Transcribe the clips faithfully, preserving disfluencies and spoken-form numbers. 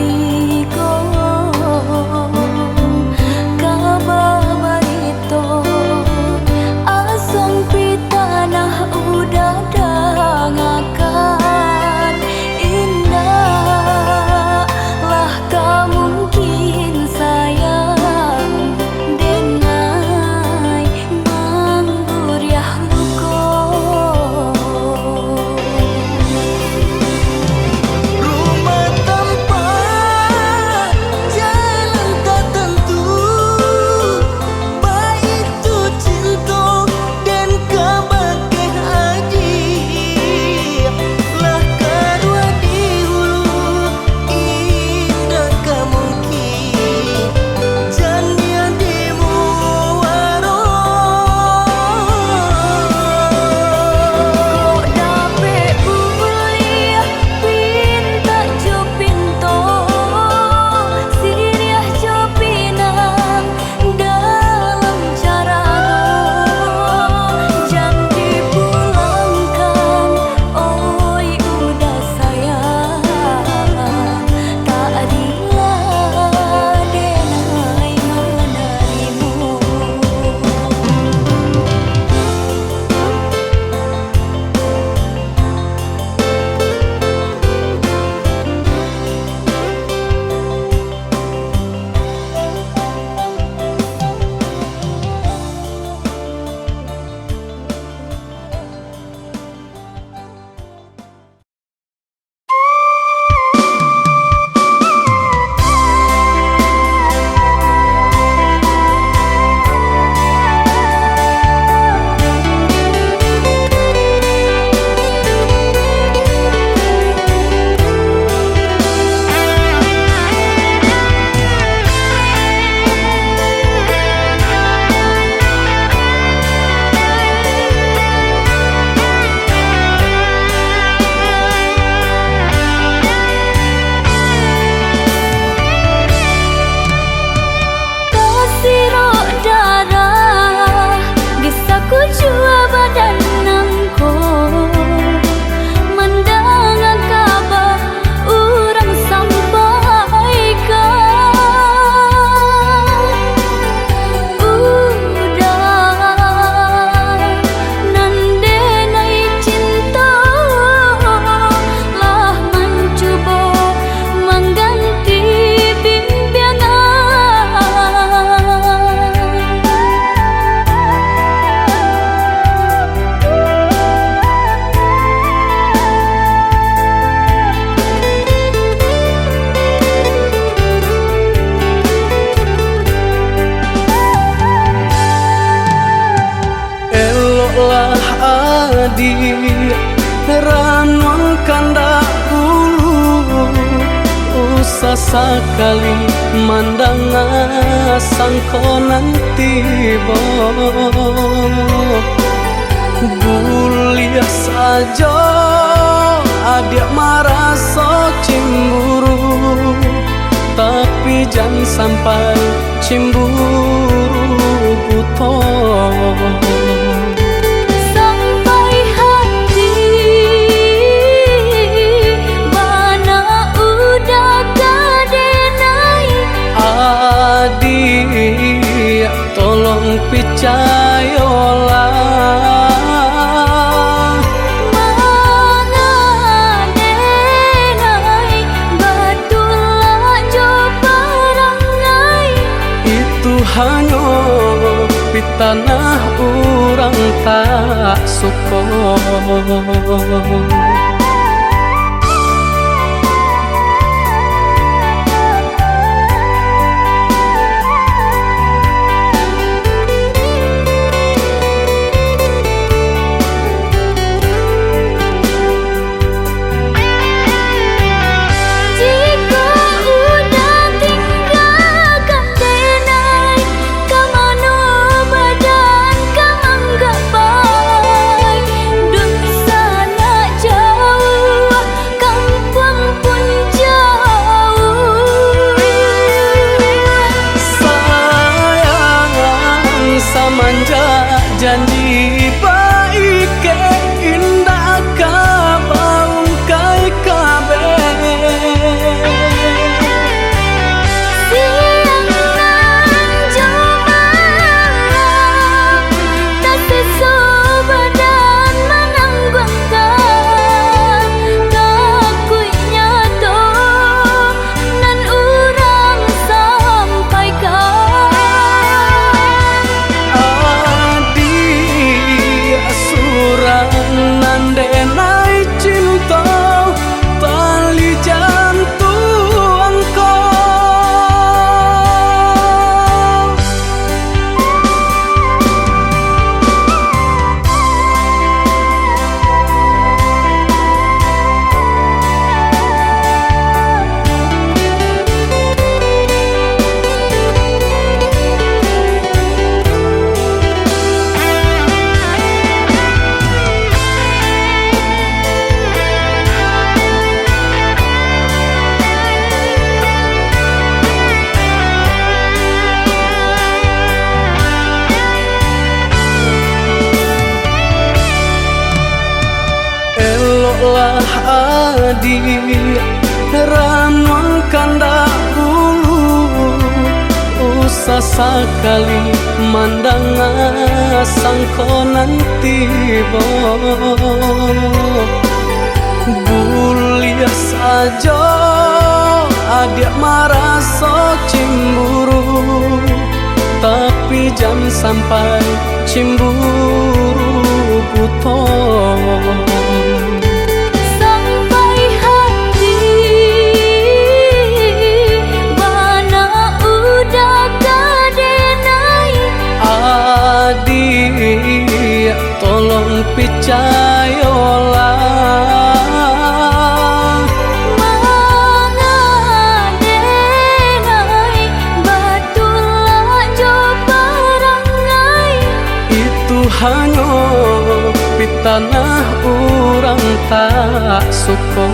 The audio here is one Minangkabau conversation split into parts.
Iko kaba barito, asuang pitanah udah dangakan. Indak lah ka mungkin sayang, denai mangguriah luko. Rumah tampak jalan tak tentu, baitu cinto den kabakeh aji. Lah karuah di hulu, indak ka mungkin janiah di muaro. Kok dapek buliah pintak jo pinto, siriah jo pinang, dalam carano, jan dipulangkan, oi uda sayang, takdirlah denai manarimo. Tasirok darah di sakujua badan nangko, mandanga kaba urang sampaikan. Uda nan denai cinto, lah mancubo mangganti bimbiangan. Eloklah adiak, ranuang kandak ulu, usah sakali mandanga sangko nan tibo. Buliah sajo adiak maraso cimburu, tapi jan sampai cimburu buto. Sampai hati bana uda ka denai. Adiak, tolong picayolah. Manga denai batulak jo parangai. Itu hanyo pitanah urang tak suko. Jikok uda tinggakan denai, ka mano badan ka manggapai? Dunsanak jauah, kampuang pun jauah. Sayang, samanjak janji baikek, indak ka baungkai kabeh. Adiak, ranuang kandak bulu, usah sakali mandanga sangko nan tibo. Buliah sajo adiak maraso cimburu, tapi jan sampai cimburu buto. Sampai hati bana udah ka denai. Adiak, tolong picayolah. Manga denai batulak jo parangai. Itu hanyo pitanah urang tak suko.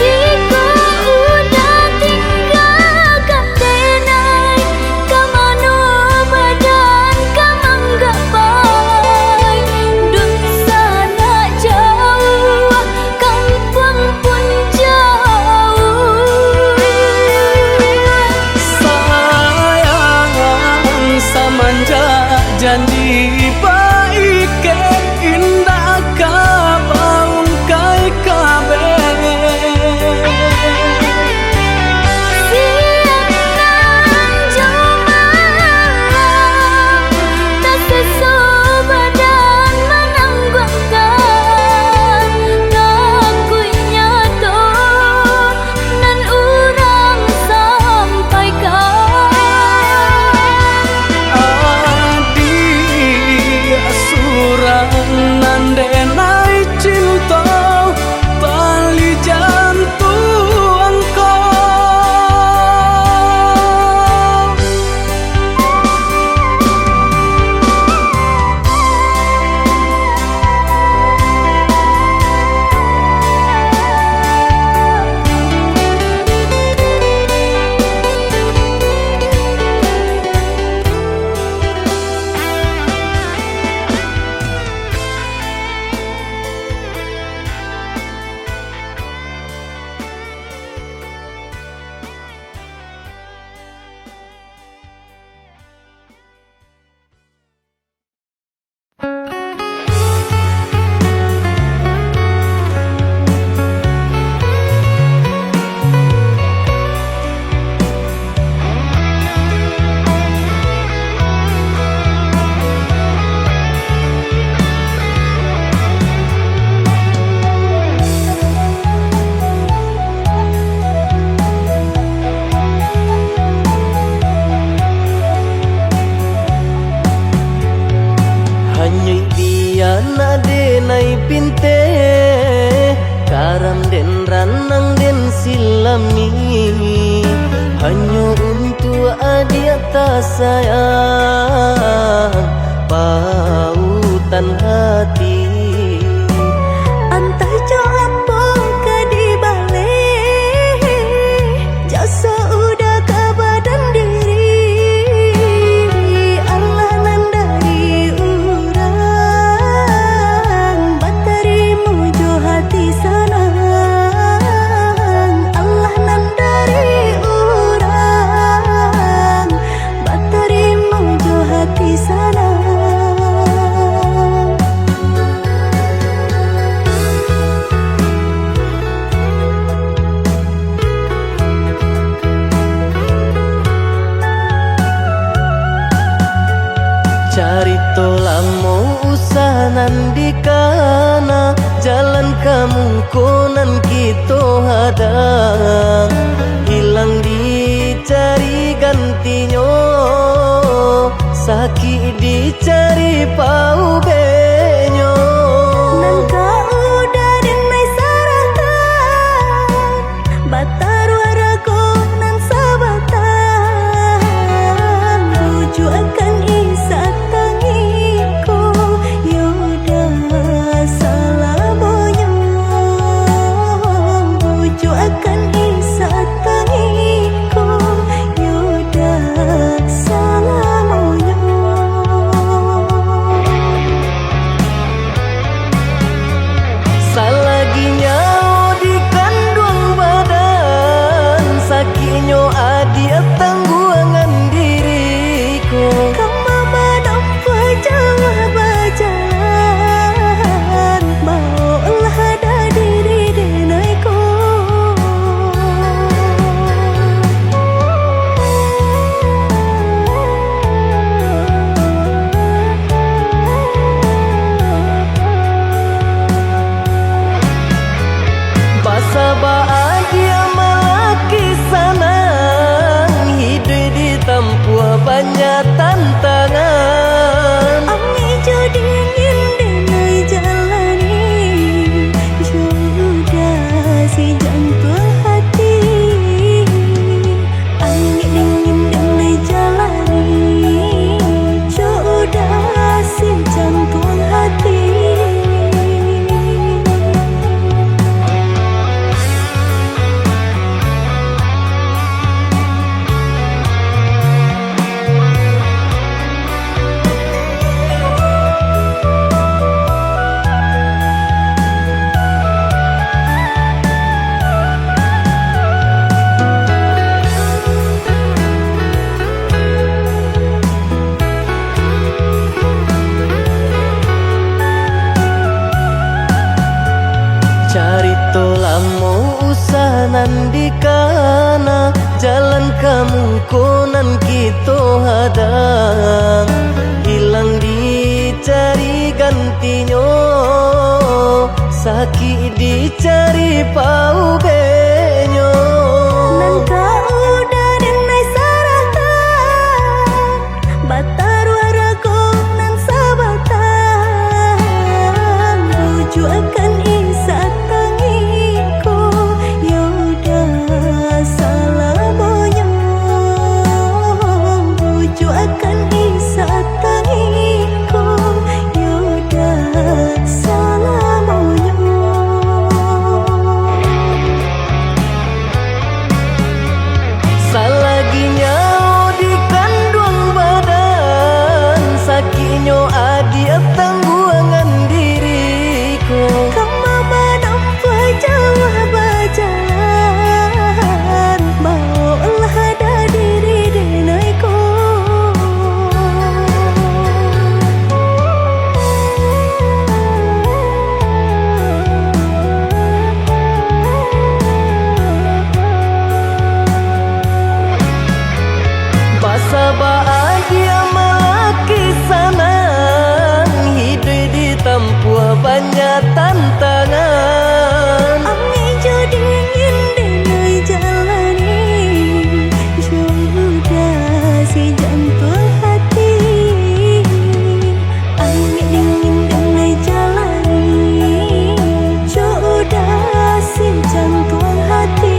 Jikok udah tinggakan denai, ka mano badan ka manggapai? Dunsanak jauah, kampuang pun jauah. Sayang, samanjak janji baikek, indak ka baungkai kabeh. Siang nan jo malam, taseso badan manangguangkan. Takuiknyo tu nan urang sampaikan. Adiak surang nan denai cinto, tali jantuang ko. Hanyo biana denai pinteh, karam den ranang den silami. Hanyo untuak adiak tasayang, pautan hati. Antah jo apo ka dibaleh, jaso udah ka badan diri. Alah nan dari urang, batarimo jo hati sanang. Alah nan dari urang, batarimo jo hati sanang. Carito lamo usah nan dikana, jalan ka muko nan kito hadang. Hilang dicari gantinyo, sakik dicari paubehnyo. Nan ka udah denai sarahkan, bataruah rago nan sabatang. Bujuakan isak tangiko, yo Kito lamo usah nan dikana, jalan ka muko nan kito hadang. Hilang dicari gantinyo, sakik dicari paubeknyo. Nan ka uda den lai sarahkan, bataruah rago nan sabatang, bujuakan isak tangiko, yo dah salamonyo, bujuakan isak tangiko, yo dah salamonyo. Salagi nyawo di kanduang badan, sakiknyo adiak tangguangan diri ko. Kama manampuah jauah bajalan, bawolah diri denai ko. Basa baagiah malaki sanang, hiduik ditampuah banyak tantangan. Angin jo dingin denai jalani, jo uda si jantuang hati. Angin dingin denai jalani, jo uda si jantuang hati.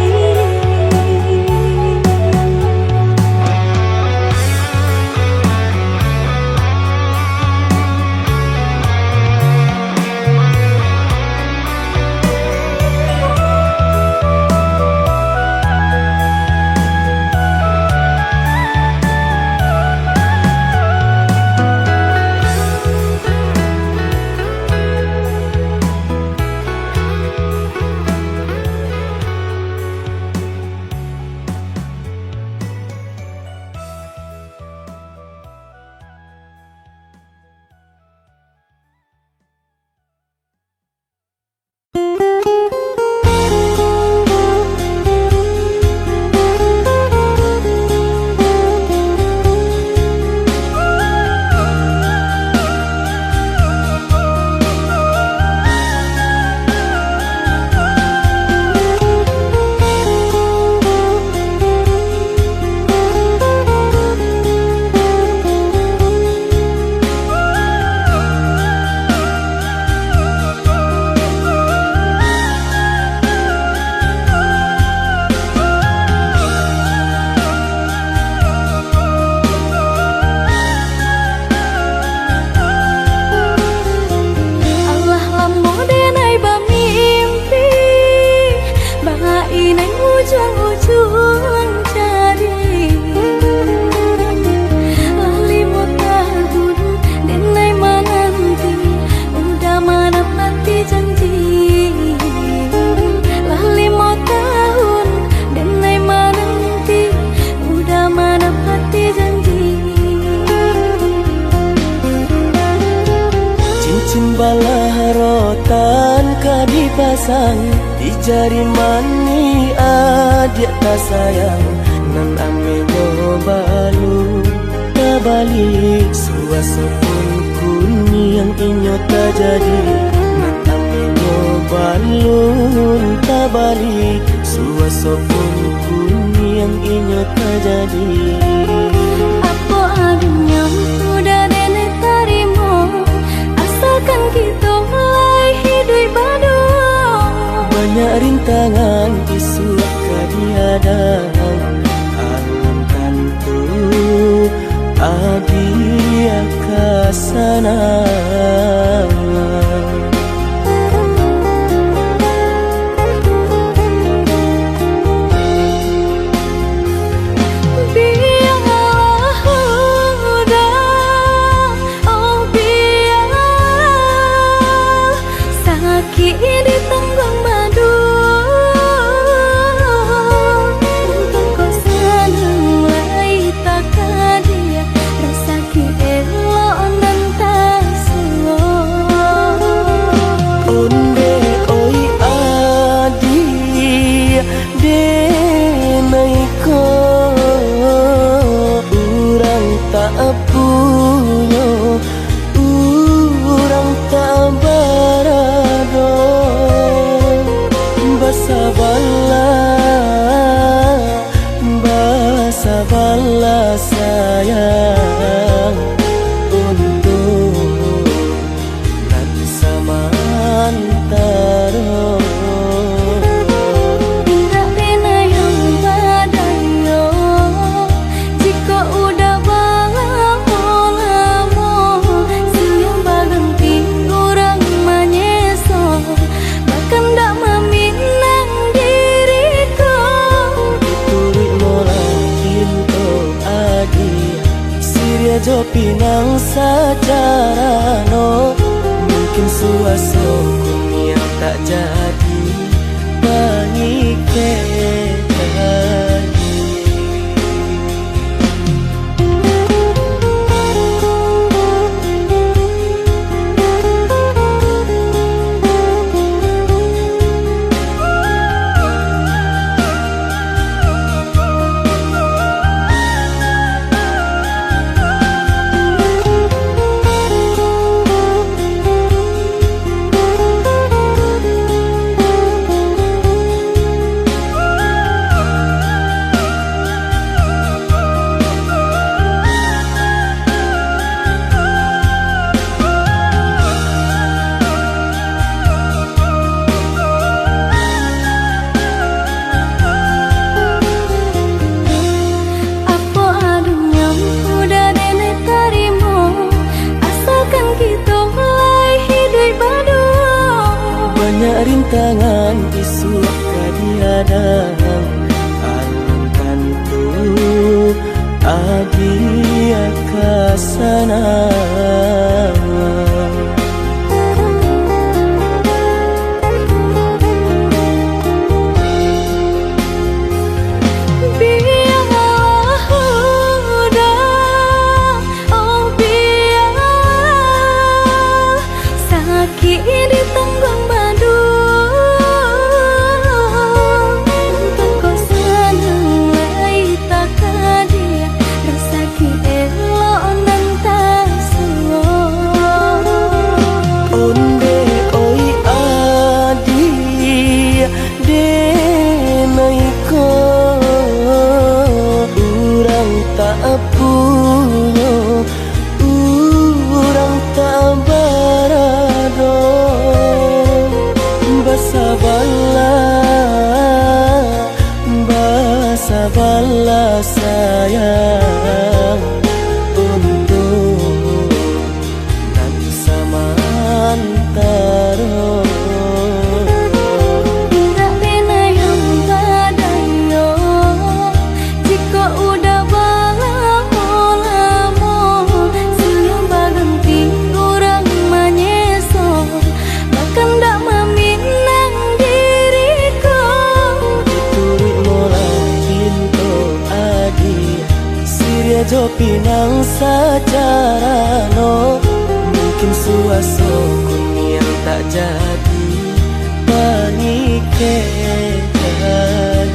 Alah lamo denai bamimpi, bak inai ujuang-ujuang cari. Lah limo tahun denai mananti, uda manapati janji. Lah limo tahun denai mananti, uda manapati janji. Cincin balah rotan ka dipasang di jari manih adiak tasayang, nan ameh nyo balun tabali, suaso pun kuniang inyo tajadi, nan ameh nyo balun tabali, suaso pun kuniang inyo tajadi. Apo aduan nan uda denai tarimo, asakan kito lai hiduik baduo. Banyak rintangan isuak ka dihadang, alun tantu adiak ka sanang. Bialah uda, oh bialah, sakik di tangguang baduo. Untuak ko sanang lai takadiak, rasaki elok nan tasuo. Pinang sajarano, mungkin suaso kuniang tak jadi pangikek lagi. Apo adonyo udah denai tarimo, asalkan kito lai hiduik baduo. Banyak rintangan isuak ka dihadang, alun tantu agiah ka sanang. Bialah udah, oh bialah, sakik ditangguang baduo. Untuak ko sanang lai takadiah, rasaki elok nan tasuo. Ondeh oi adiak, denai ko urang tak punyo, urang tak barado. Basabalah, basabalah sayang, untuak nan samantaro. Indak bana yang badayo, jikok udah balamo-lamo, silih baganti urang manyeso, bakandak maminang diri ko. Dituruik molah pinto adiak, siriah jo pinang sajarano, mungkin suaso kuniang tak jadi pangikek lagi.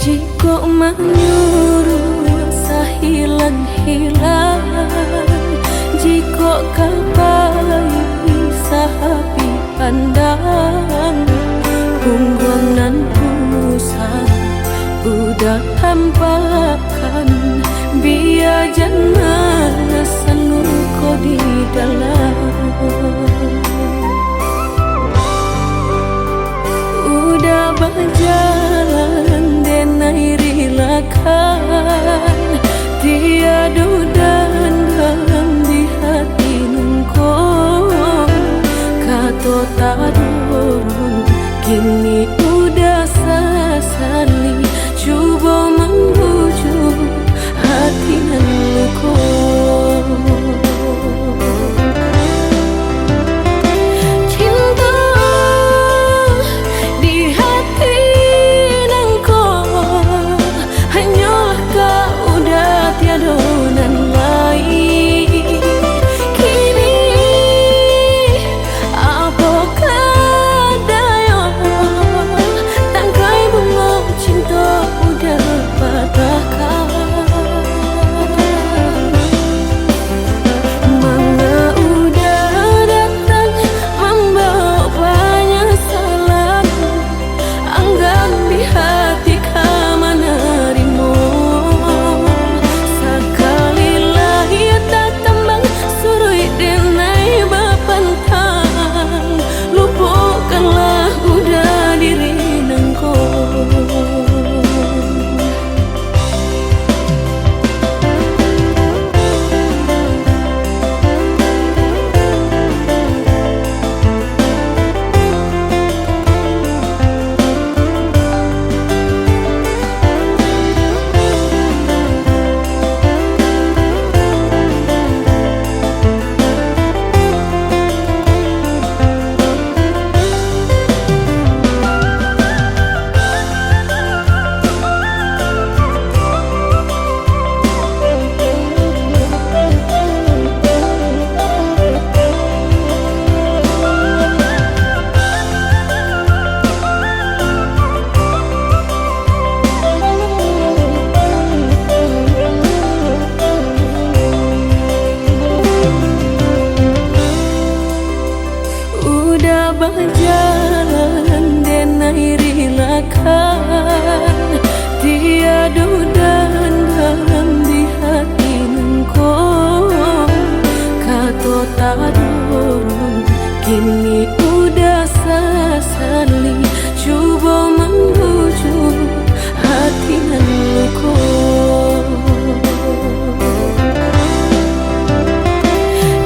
Jikok manyuruah sahilang-hilang, jikok ka pai sahabih pandang, ungguang nan usang udah tampakan, bia jan marasan luko di dalam. Udah bajalan denai rilakan, tiado danda Kato tadurun, kini udah sasali, cubo mambujuk hati nan luko. Cinto di hati nangko, hanyolah kau, udah tiado nan lain. Kini apo ka dayo, tangkai bungo cinto udah patahkan. Manga udah datang mambawa panyasalan, anggan di hati ka manarimo. Sakali lai tatambang, suruik denai bapantang, lupokanlah udah diri nangko. Udah bajalan denai rilakan, tiado dan dalam di hati nangko. Kato tadurun, kini udah sasali, cubo mambujuk hati nan luko.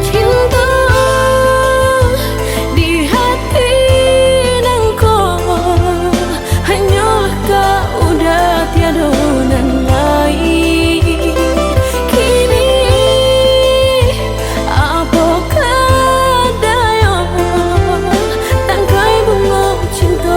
Cinto di hati nangko, hanyolah kau, udah tiado nan lain. Kini apo ka dayo, tangkai bungo cinto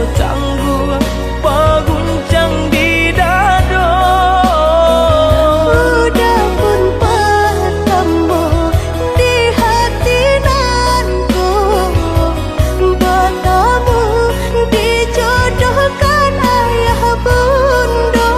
Tangguah baguncang di dado. Udah pun patamo di hati nan ko, batamu dijodohkan ayah bundo.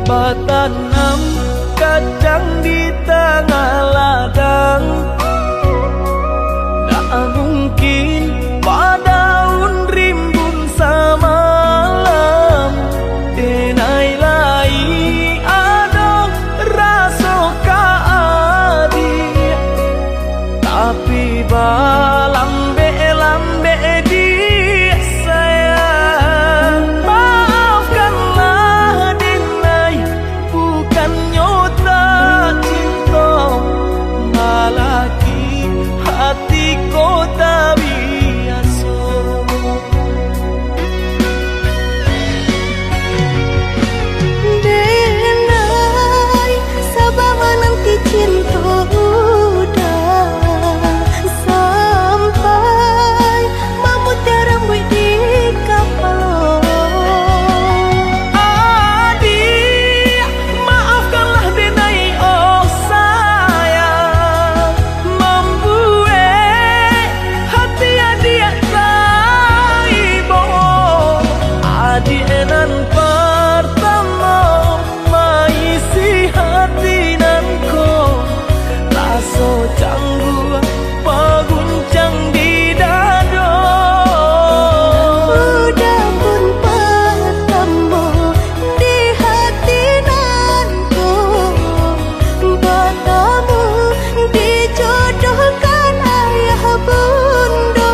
Batanam kacang di tangah ladang, ndak mungkin badaun rimbun samalam. Denai lai ado raso ka adiak, tapi balambek-lambek diak sayang. Maafkanlah denai, bukannyo tak cinto, malah ki hati ko tak biaso. Denai, saba mananti cinto udah sampai mamutiak rambuik di kapalo. Adiak, maafkanlah denai, oh sayang, mambuek hati adiak taibo. Adiak nan partamo maisi hati nan ko, raso cangguah baguncang di dado. Udah pun partamo di hati nan ko, batamu dijodohkan ayah bundo.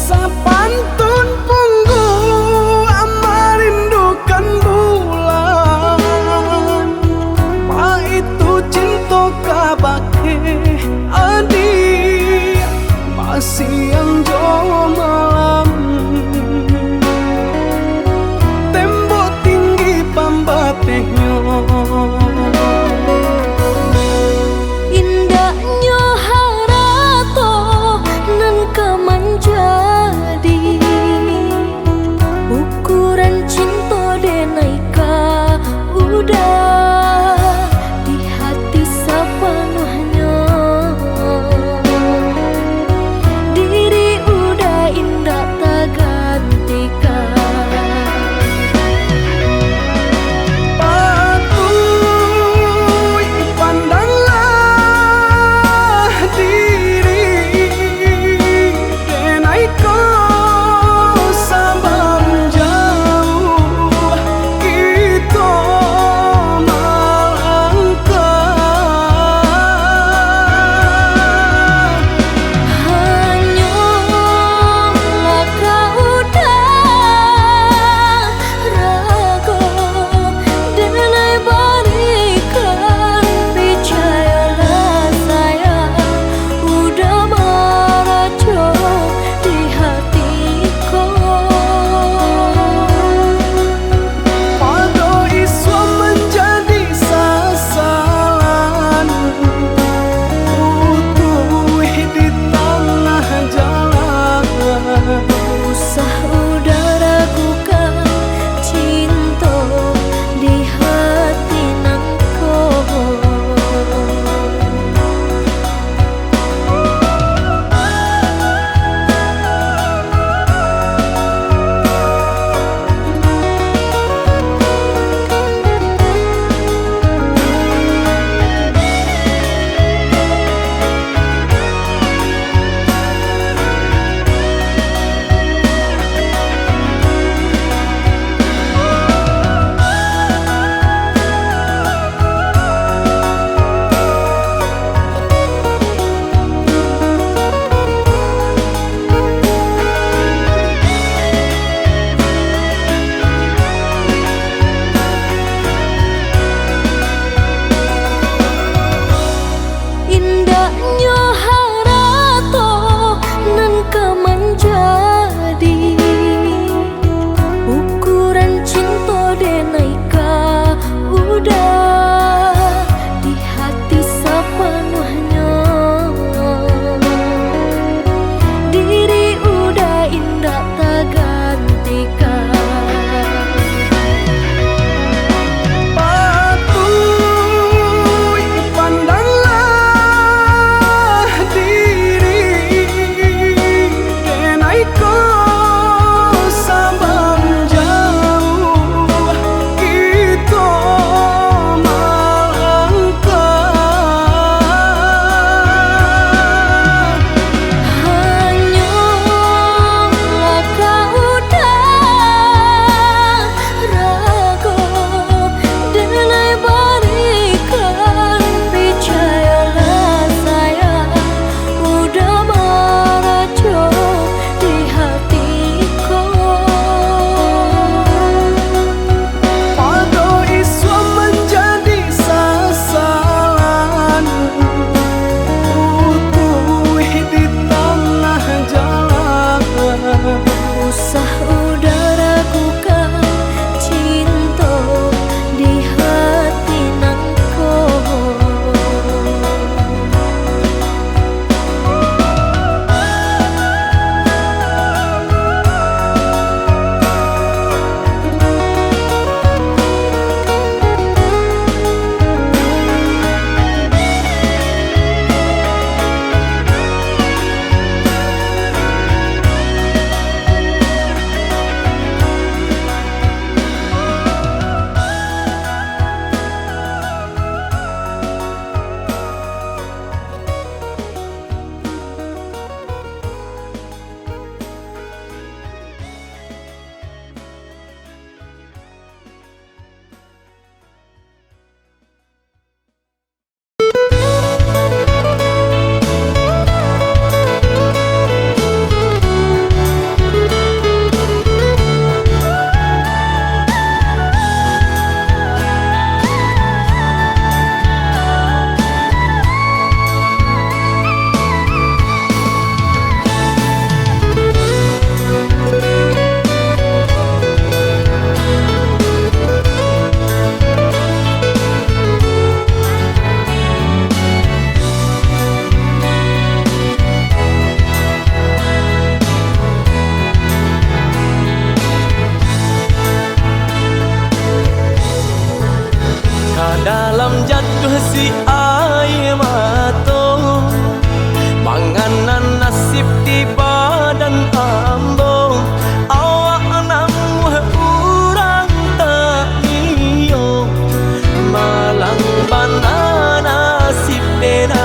Sapantun pungguak marindukan bulan, baitu cinto kabake adiak, basiang jo malam. Tembok tinggi pambatehnyo. Indaknyo harato nan ka manjadi ukuran cinto denai ka udah di hati sapanuahnyo.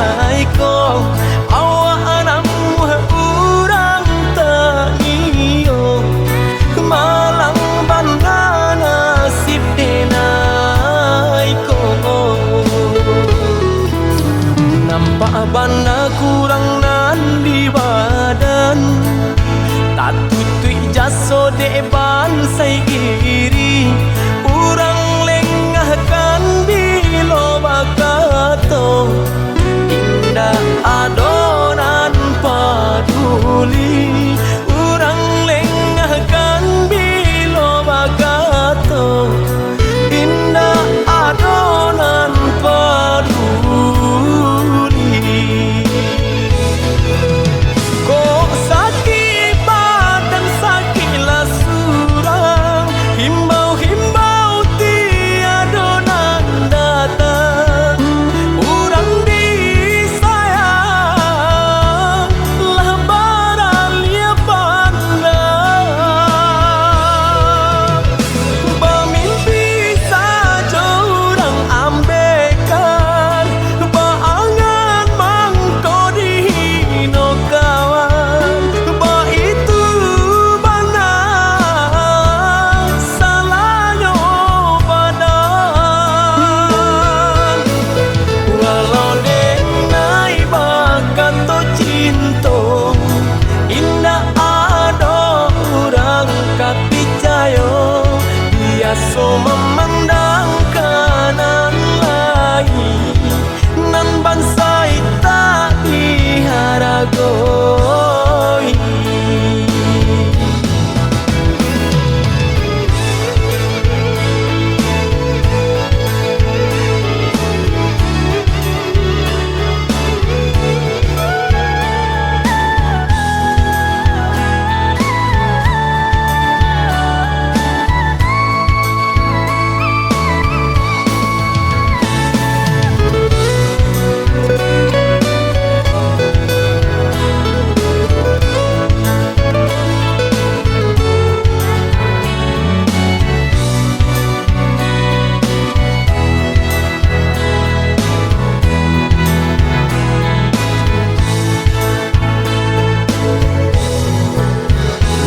Ai ko, awak namuah urang taniyo, malang bana nasib den ai ko. Nampak bana kurang nan di badan, tatutuik jaso dek bansaik iri, urang lengahkan bilo bakato. Indak ado nan paduli, urang lengahkan bilo bakato. Indak ado nan paduli. Kok sakik badan, sakiklah surang, himbau-himbau tiado nan datang. Urang di sayang lah baraliah pandang. Bamimpi sajo urang ambekan, baangan mangko dihino kawan. Baitu bana salahnyo badan. Walau den ai bakato cinto, indak ado urang ka picayo. Biaso mamandang ka nan lain, nan bansaik tak diharagoi.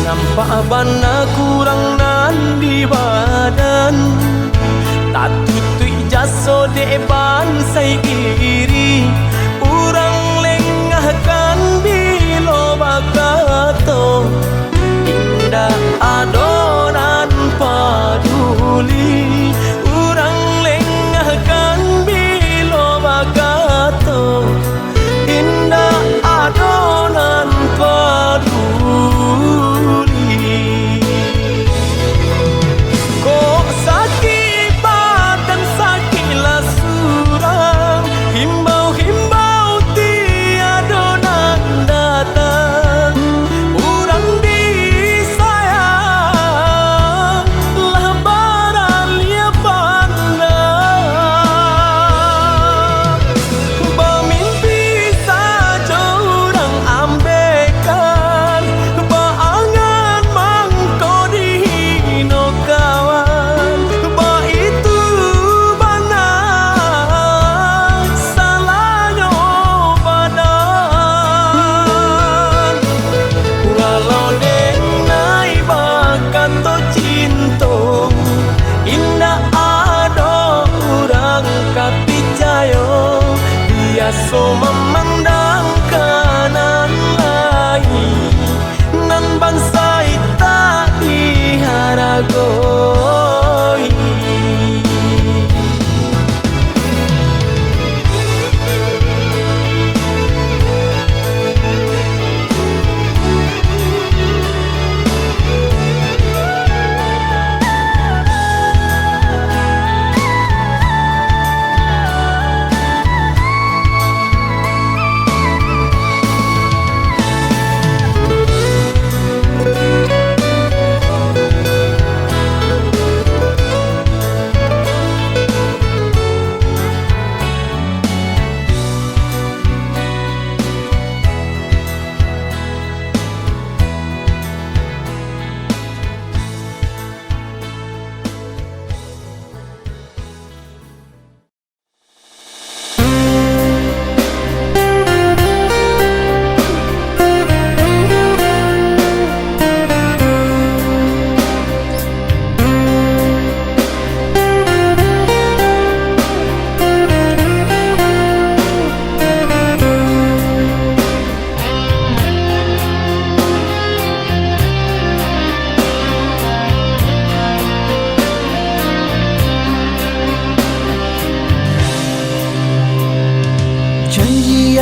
Nampak bana kurang nan di badan, tatutuik jaso dek bansaik iri, urang lengahkan bilo bakato. Indak ado nan paduli, urang lengahkan bilo bakato. Indak ado nan paduli. Kok sakik badan, sakiklah surang, himbau-himbau tiado nan datang. Urang di sayang lah baraliah pandang. Bamimpi sajo urang ambekan, baangan mangko dihino kawan. Baitu bana salahnyo badan. Walau den ai bakato cinto, indak ado urang ka picayo. Biaso mamandang ka nan lain, nan bansaik tak diharagoi.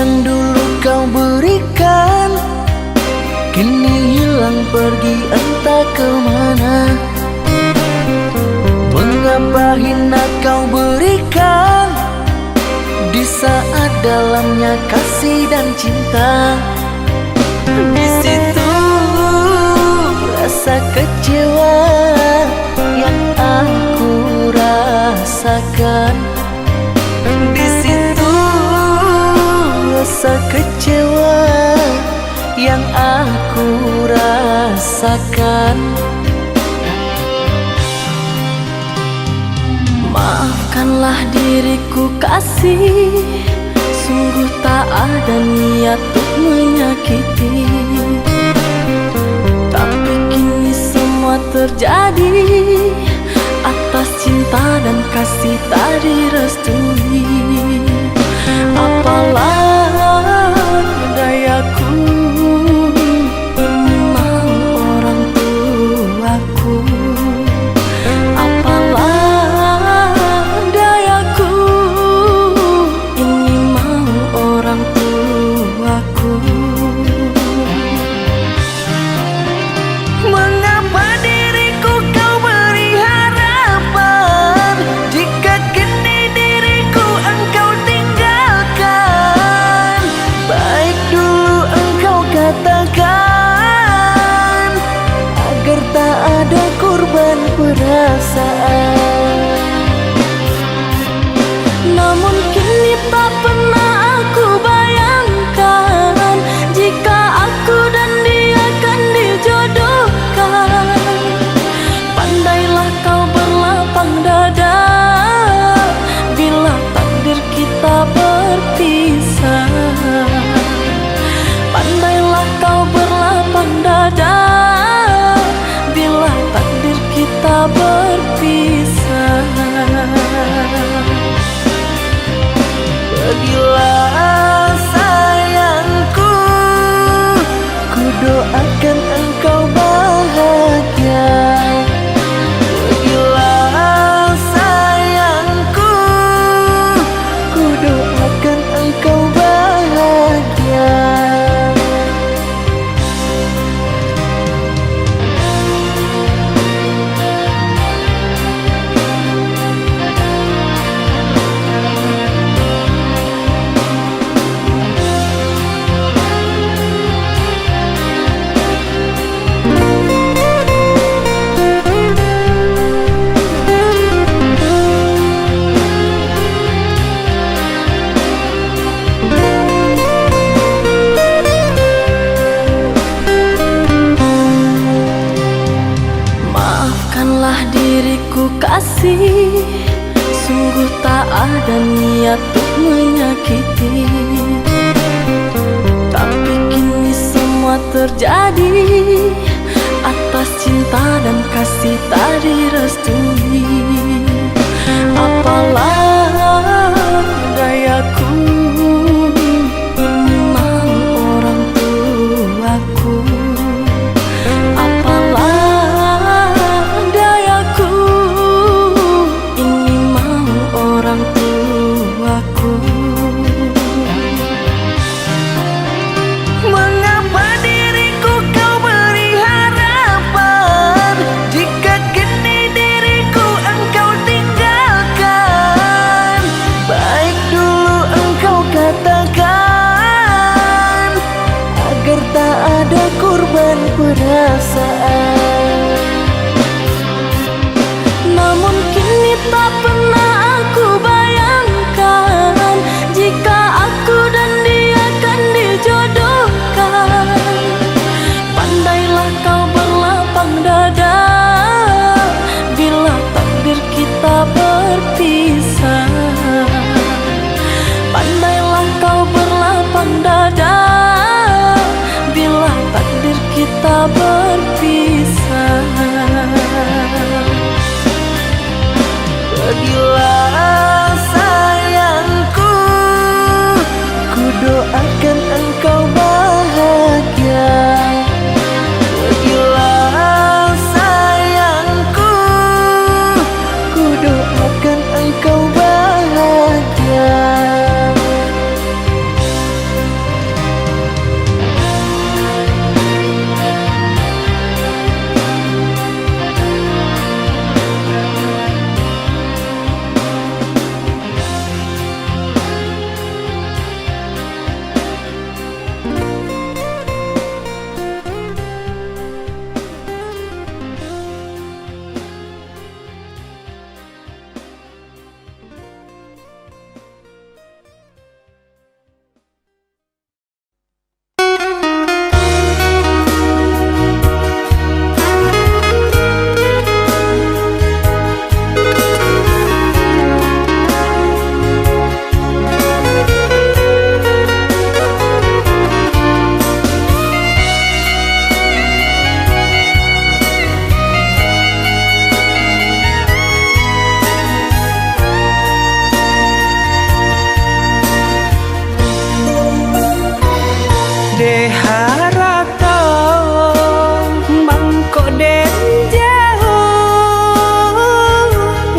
Yang dulu kau berikan, kini hilang pergi entah ke mana. Mengapa hina kau berikan di saat dalamnya kasih dan cinta? Di situ rasa kecewa yang aku rasakan. Di situ rasa kecewa yang aku rasakan. Maafkanlah diriku, kasih, sungguh tak ada niat untuk menyakiti. Tapi kini semua terjadi atas cinta dan kasih tak direstui. Apalah dayaku, ini mau orang tuaku. Apalah dayaku, ini mau orang tuaku. Mengapa diriku kau beri harapan, jika kini diriku engkau tinggalkan? Baik dulu engkau katakan, agar tak ada korban perasaan. Namun kini tak pernah aku bayangkan, jika aku dan dia kan dijodohkan. Pandailah kau berlapang dada, bila takdir kita berpisah. Pandailah kau berlapang dada, bila takdir kita berpisah. Pergilah sayangku, ku doakan engkau bahagia. Pergilah sayangku, ku doakan engkau bahagia. Maafkanlah diriku, kasih, sungguh tak ada niat untuk menyakiti. Tapi kini semua terjadi atas cinta dan kasih tak direstui. Apalah dayaku, ini mau orang tuaku. Apalah dayaku, ini mau orang tuaku. Mengapa diriku kau beri harapan, jika kini diriku engkau tinggalkan? Harato mangko den jauah,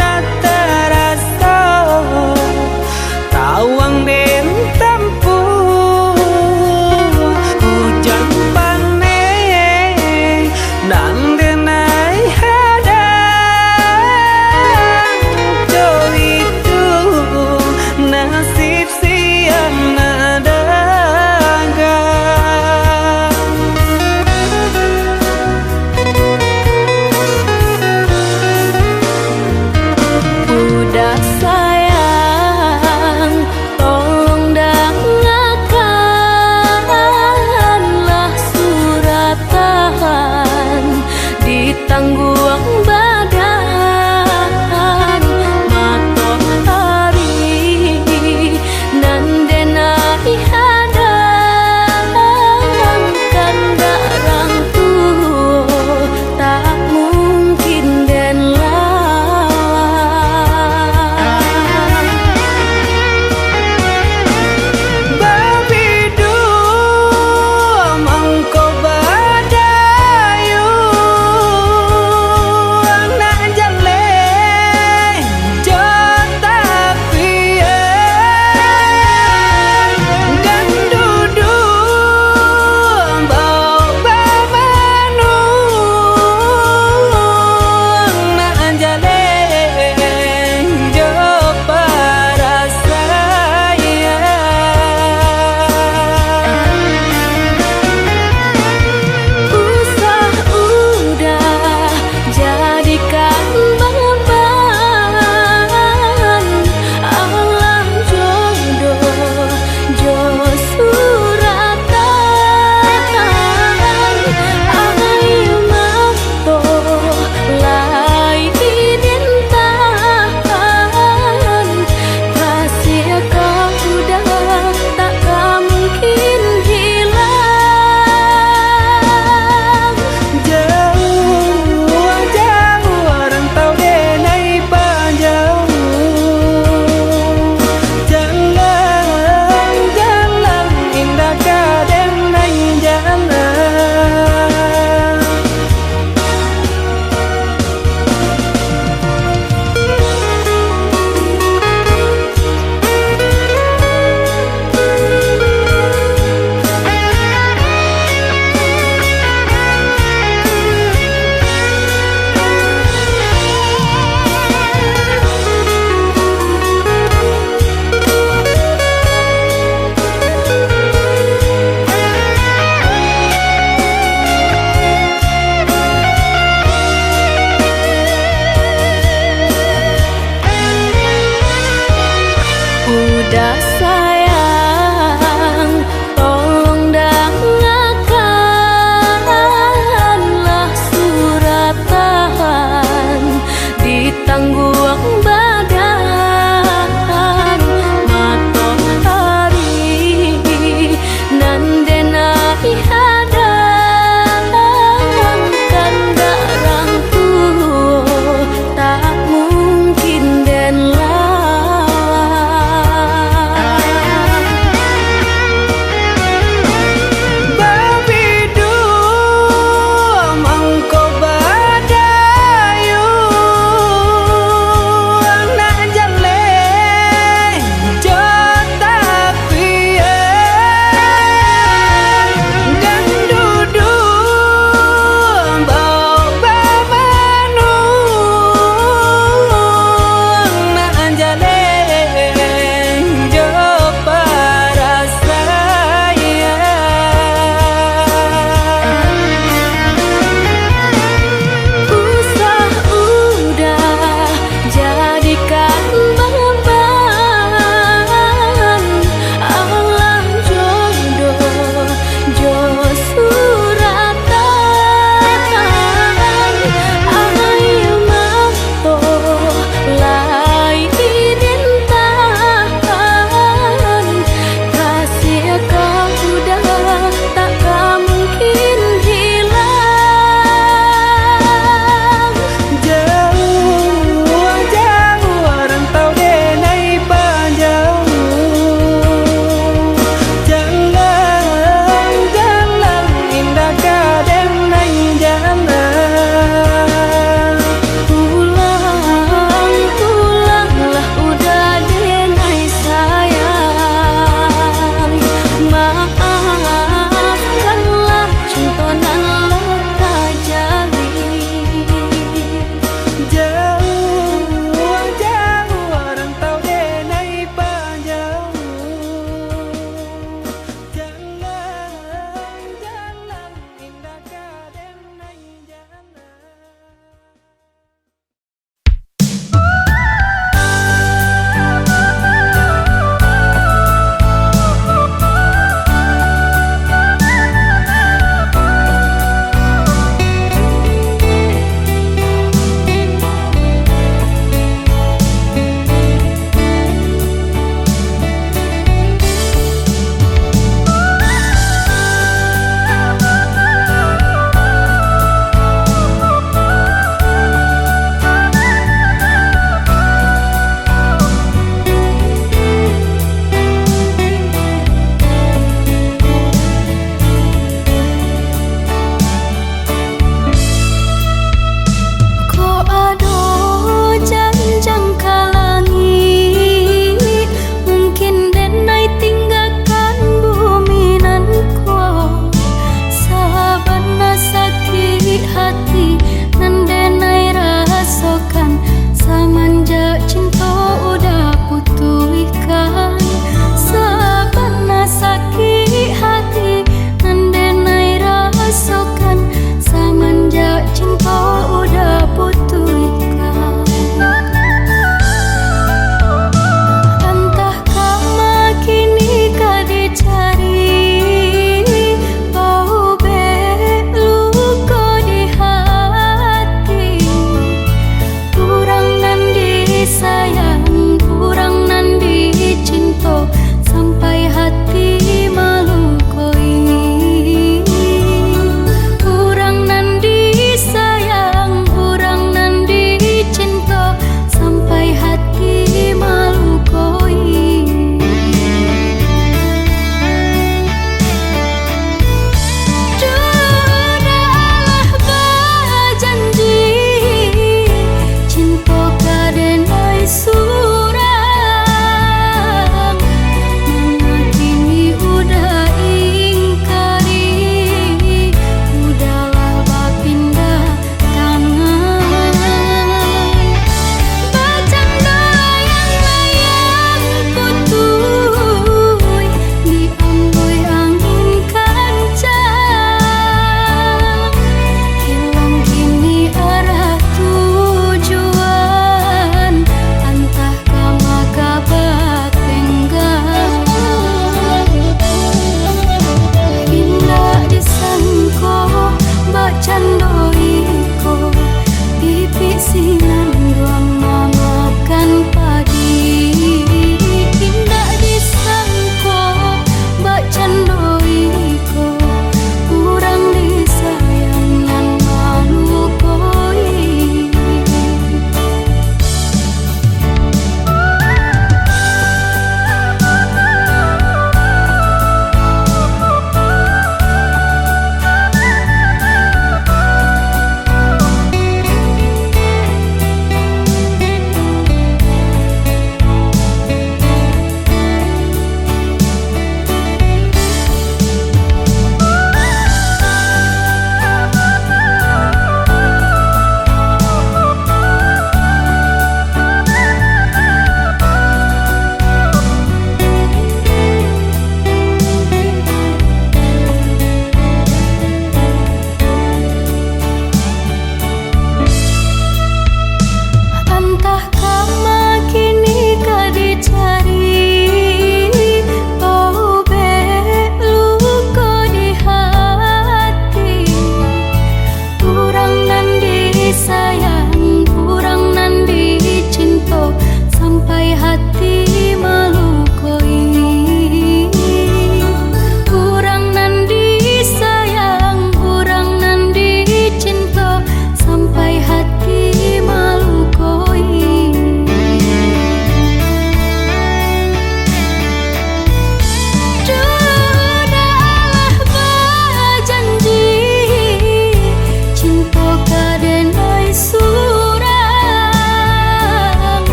nak taraso tawang den tampuah. Hujan paneh nan denai hadang, jo itu nasib siang nak dagang.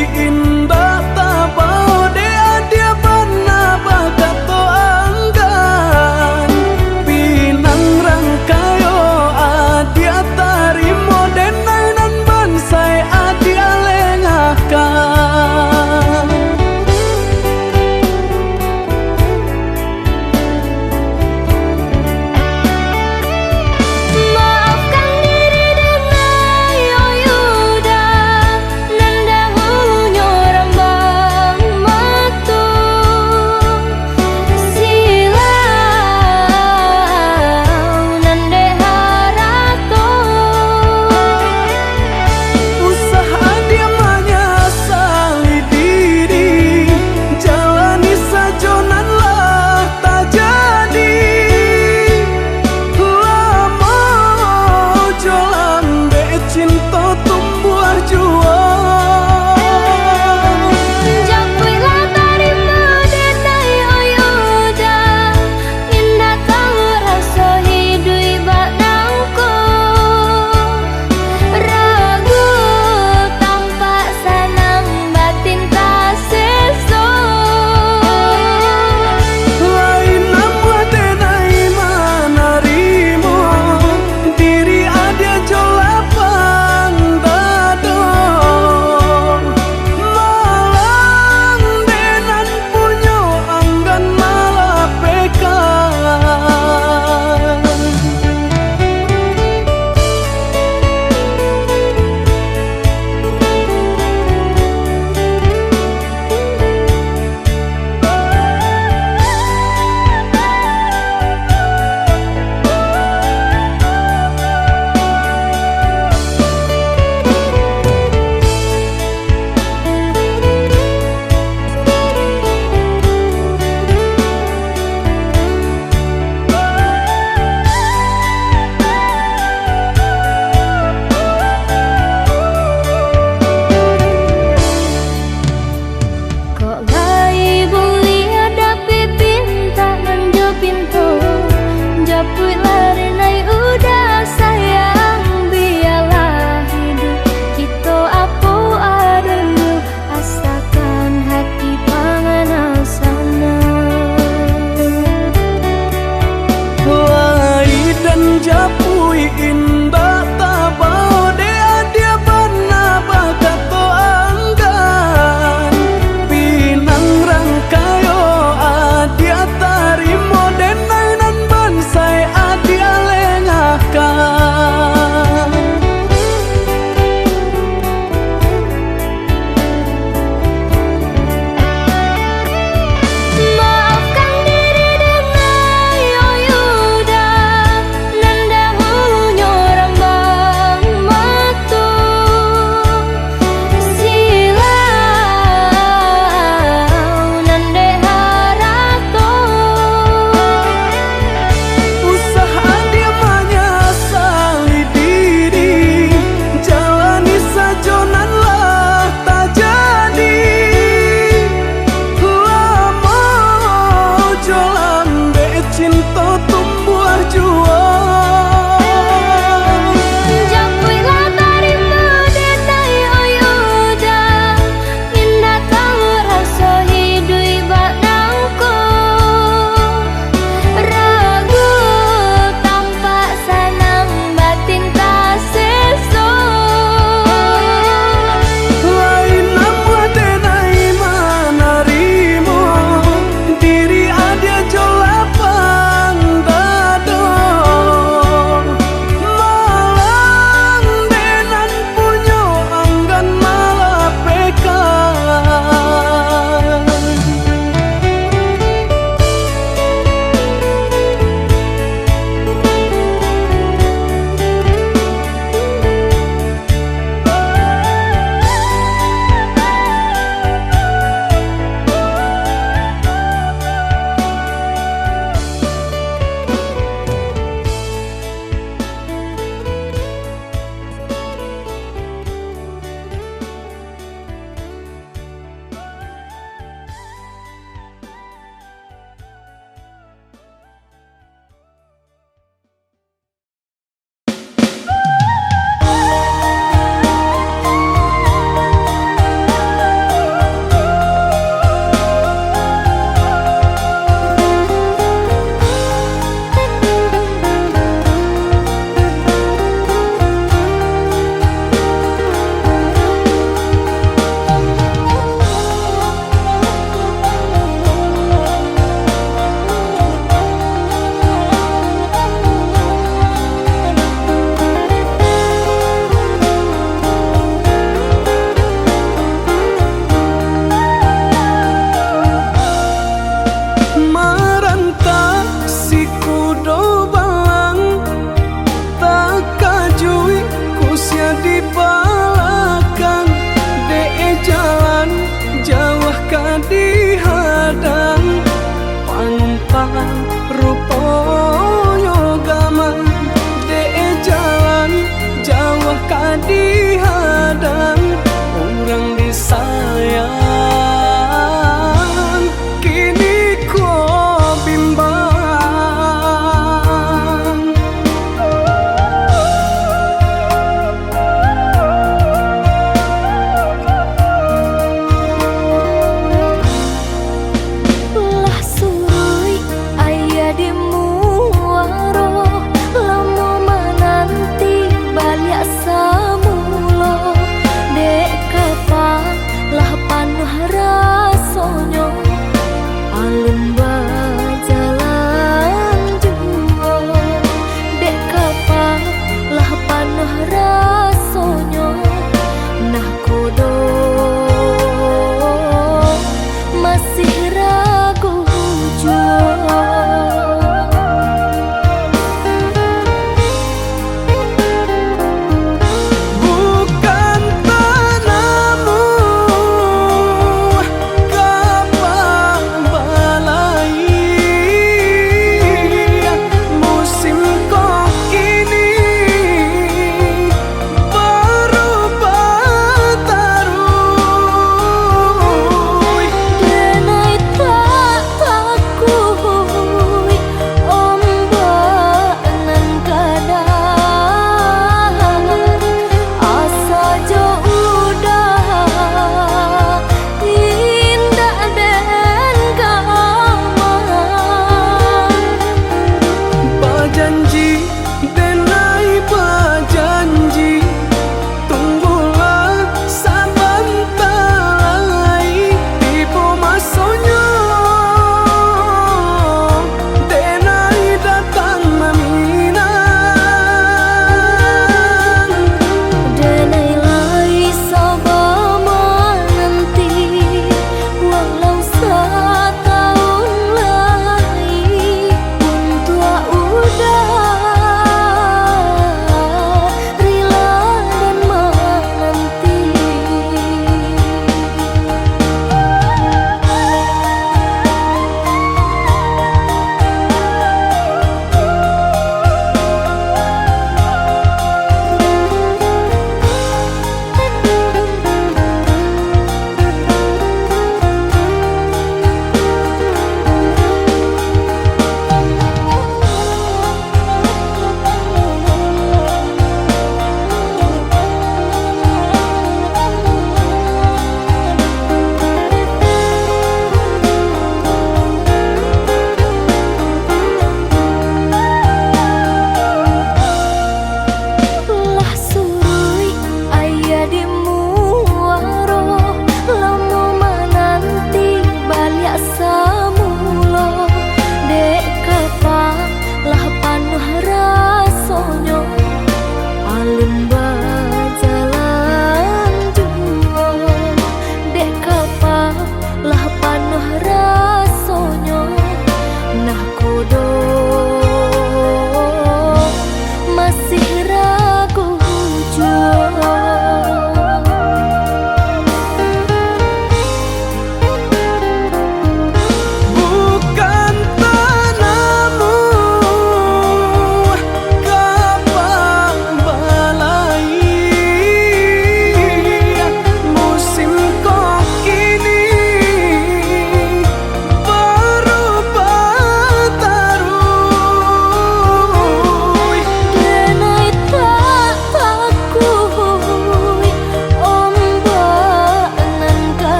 Indak tabao dek adiak bana bakato anggan. Pinang rang kayo adiak tarimo, denai nan bansaik adiak lengahkan. Maafkan diri denai, oh Yuda, nan dahulunyo balakang, dek jalan jauah ka dihadang. Panumpang ruponyo gamang, dek jalan jauah ka dihadang. Urang disayang kini ko bimbang.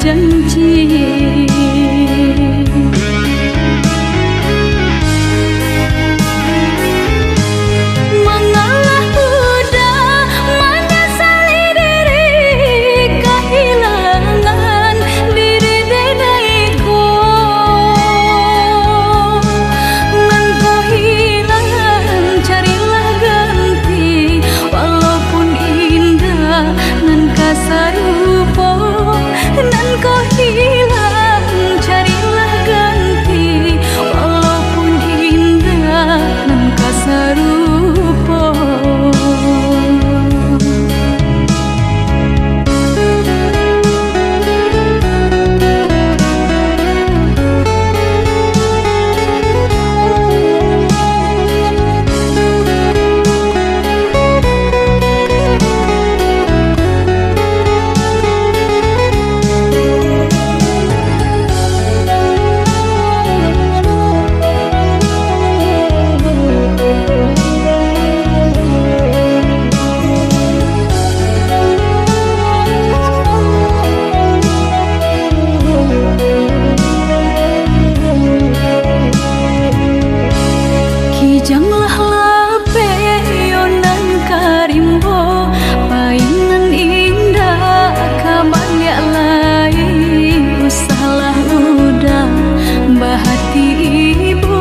janji. Mangalah uda, manyasali diri, kahilangan diri denai ko. Nan ko hilang, carilah ganti, walaupun indak nan ka sarupo. Nan ko hilang, carilah ganti, walaupun indak nan ka sarupo. Kijanglah lapeh, yo nan ka rimbo, pai nan indak ka baliak lai. Usahlah uda bahati ibo,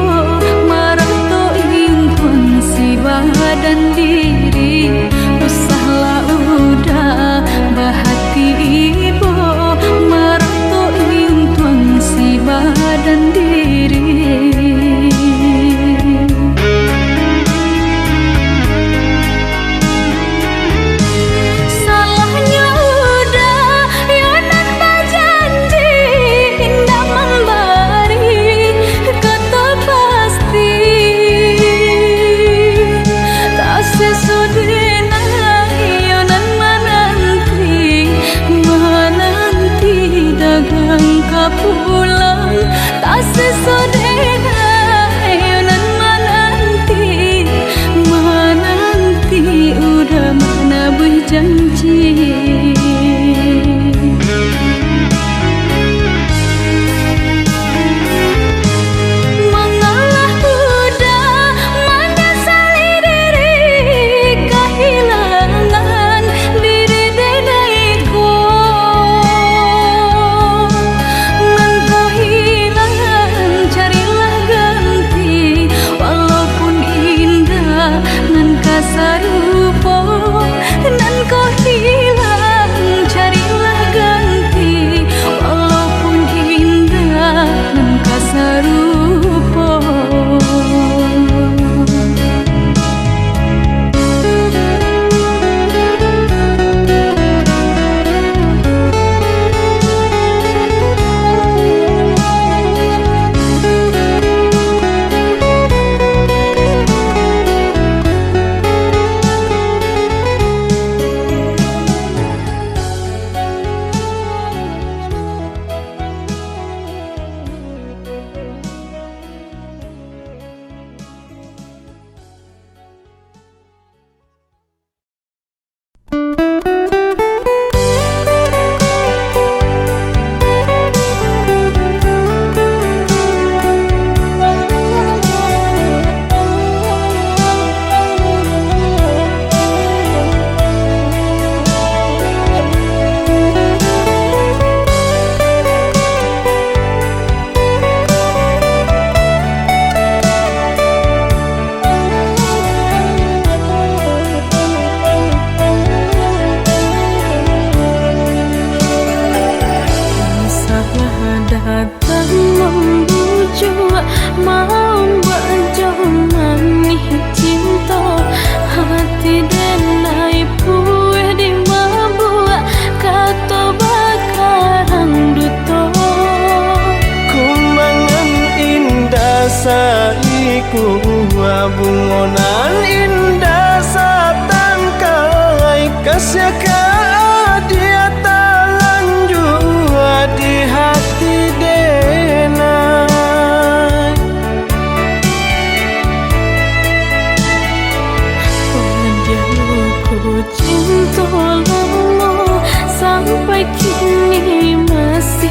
marato intuang si badan diri. Usahlah uda bahati ibo, marato intuang si badan diri. Salahnyo uda, yo nan bajanji, indak mambari kato pasti. Taseso denai, yo nan mananti, mananti dagang ka pulang. Taseso denai, yo nan mananti, mananti uda manabuih janji. Mangalah uda, manyasali diri, kahilangan diri denai ko. Nan ko hilang, carilah ganti, walaupun indak nan ka sarupo. Nan ko hilang, carilah ganti, walaupun indak nan ka sarupo. Masalah datang mambujuak, mambuek jauh manih cinto. Hati denai pueh dimabuak, kato bakarang duto. Kumbangan indah saikua, bungo nan indah satangkai, kasiah ka adiak talanjua di hati denai. Padiah ko cinto lamo, sampai kini masih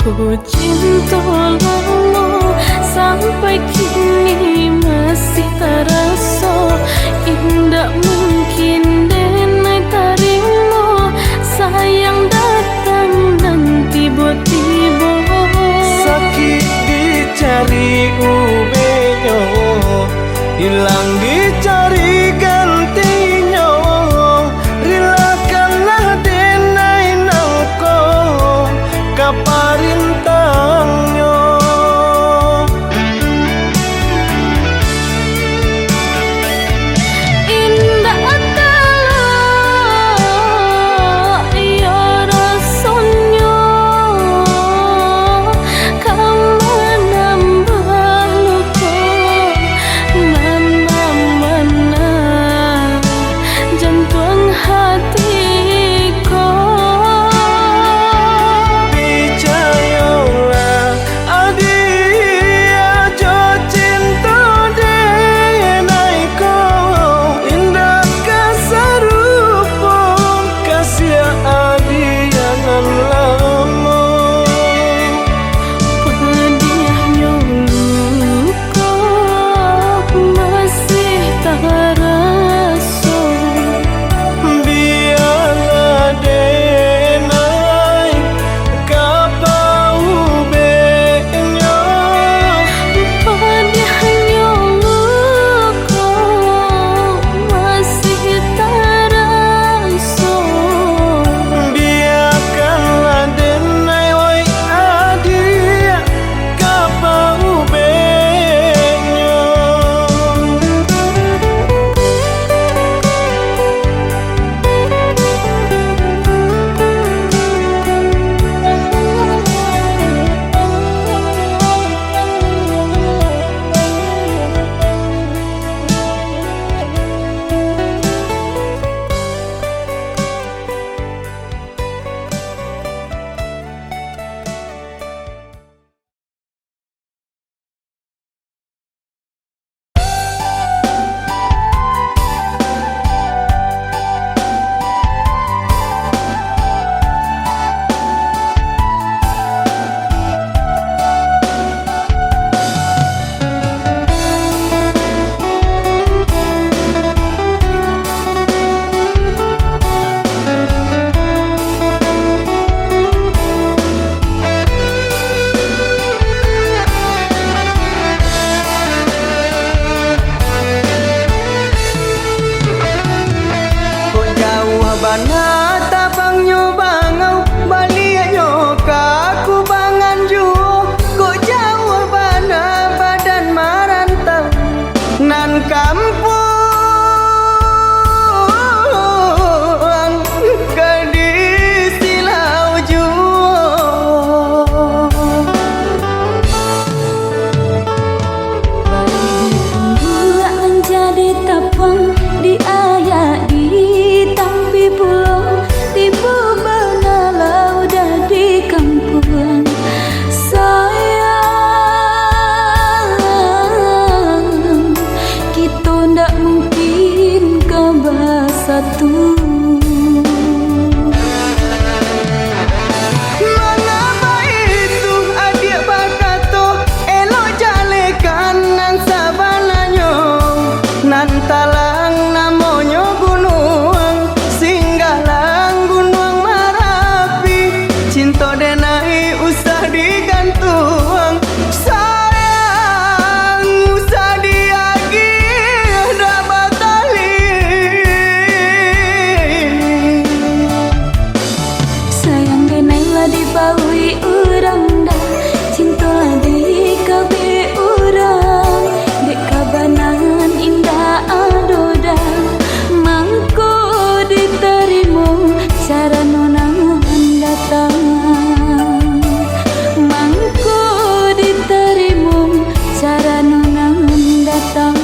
Cinto lamo sampai kini masih taraso. Indak mungkin denai tarimo, sayang datang nan tibo-tibo. Sakik dicari ubehnyo, ilang dicari gantinyo. Rilakanlah denai nangko ka parintahnyo. Indak talok iyo rasonyo, ka manambah luko nan mamana jantuang hati ko. Picayolah, adiak, jo cinto denai ko, indak ka sarupo kasiah adiak nan lamo. Padiahnyo luko masih taraso. Bialah denai ka paubehnyo. Padiahnyo luko masih taraso. Biakanlah denai, oi adiak, ka paubehnyo. Kok jauah bana tabangnyo bangau, baliaknyo ka kubangan juo. Kok jauah bana badan marantau, nan kampuang ka di silau juo. Pai di punduak manjadi tapuang, di ayak di tampi pulo, tibo bana lah udah di kampuang. Sayang, kito ndak mungkin ka basatu. Manga baitu adiak bakato, elok jalehkan nan sabananyo. Nan talang namonyo gunuang, singgahlah gunuang Marapi. Cinto denai usah digantuang, sayang usah diagiah, dak batali. Sayang denai lah dibauik urang dah, cinto lah dikabek urang. Dek kabanan indak ado dah, mangko ditarimo carano nan datang. Mangko ditarimo carano nan datang.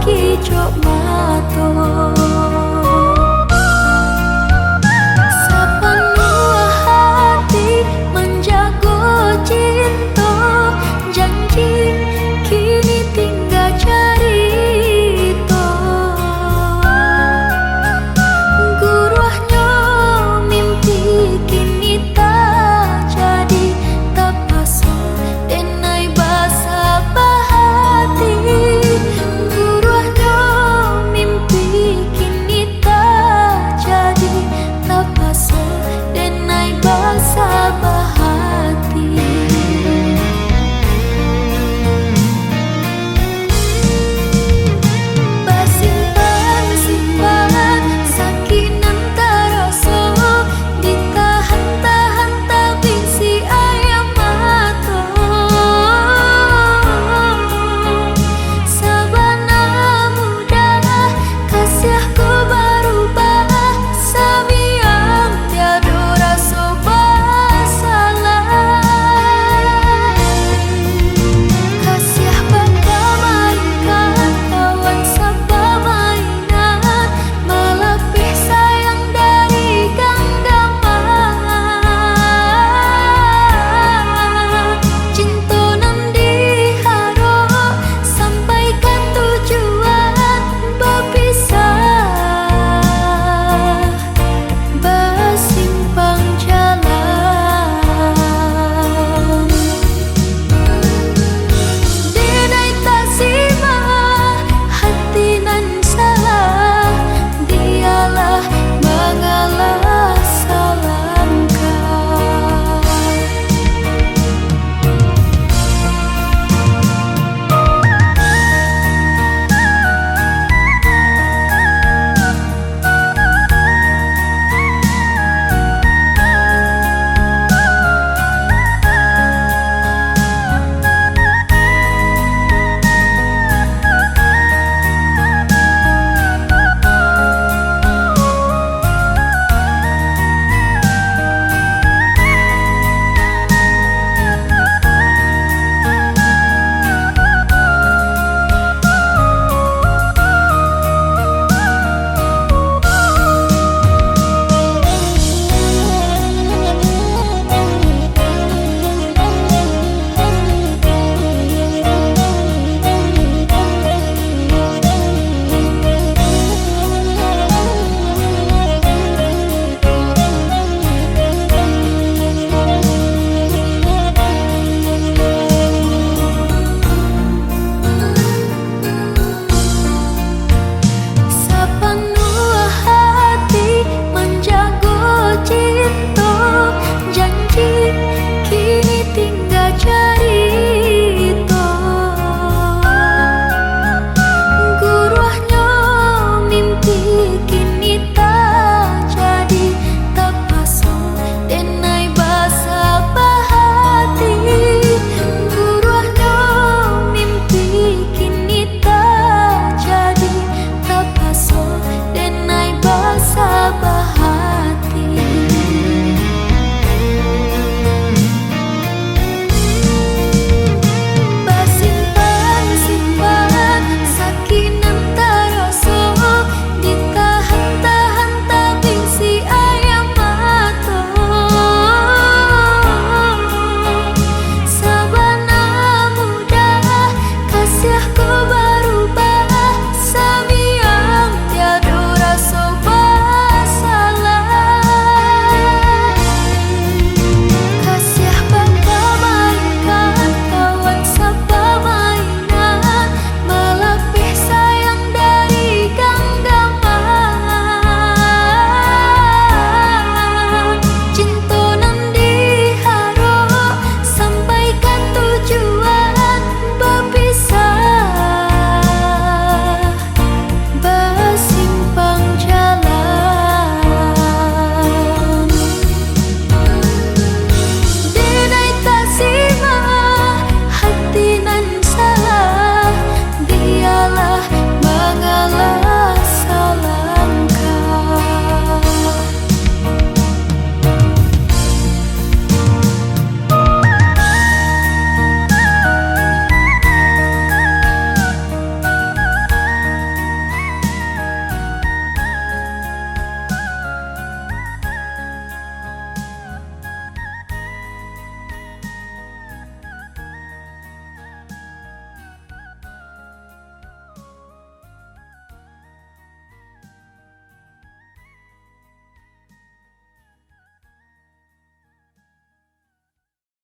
kicok mato.